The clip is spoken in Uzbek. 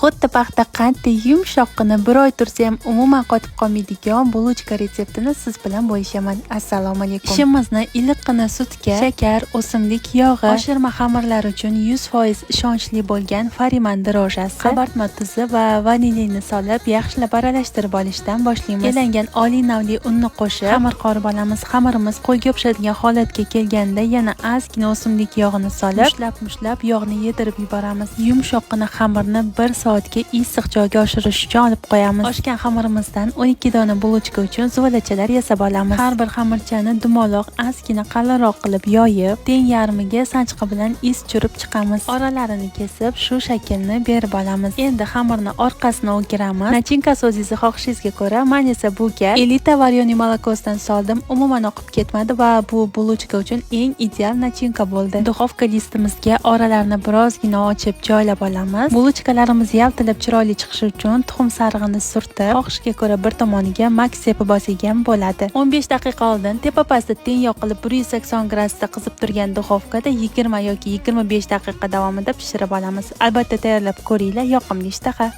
Xuddi paxta qanddek yumshoqqina, bir oy tursa ham umuman qotib qolmaydigan булочка retseptini siz bilan bo'lishaman. Assalomu alaykum. Ishimizni iliqqina sutga shakar, o'simlik yog'i, oshirma xamirlar uchun 100% ishonchli bo'lgan Fariman дрожжи si, qabartma tuzi va vanilini solib, yaxshilab aralashtirib olishdan boshlaymiz. Elangan oliy navli unni qo'shib, xamir qorib olamiz. Xamirimiz qo'lga yopishadigan holatga kelganda yana ozgina o'simlik yog'ini solib, mushlab-mushlab yog'ni yedirib yuboramiz. Yumshoqqina xamirni 1 soatga issiq joyga oshirish uchun olib qo'yamiz. Oshgan xamirimizdan 12 dona булочка uchun zuvalachalar yasab olamiz. Har bir xamirchani dumaloq, ozgina qalinroq qilib yoyib, teng yarmiga sanchqi bilan iz tushirib chiqamiz. Oralarini kesib, shu shaklni berib olamiz. Endi xamirni orqasini o'giramiz. Начинка si o'zingizni xohishingizga ko'ra, men esa bu gal Elita варёный молоко sidan soldim. Umuman oqib ketmadi va bu булочка uchun eng ideal начинка bo'ldi. Духовка listimizga oralarini birozgina ochib joylab olamiz. Булочка larimiz yaltilab chiroyli chiqishi uchun tuxum sarig'ini surtib, xohishga ko'ra bir tomoniga mak sepib olsak ham bo'ladi. 15 daqiqa oldin tepa pastda teng yog' qilib, 180 gradusda qizib turgan духовка da 20 yoki 25 daqiqa davomida pishirib olamiz. Albatta tayyorlab ko'ringlar, yoqimli ishtaha.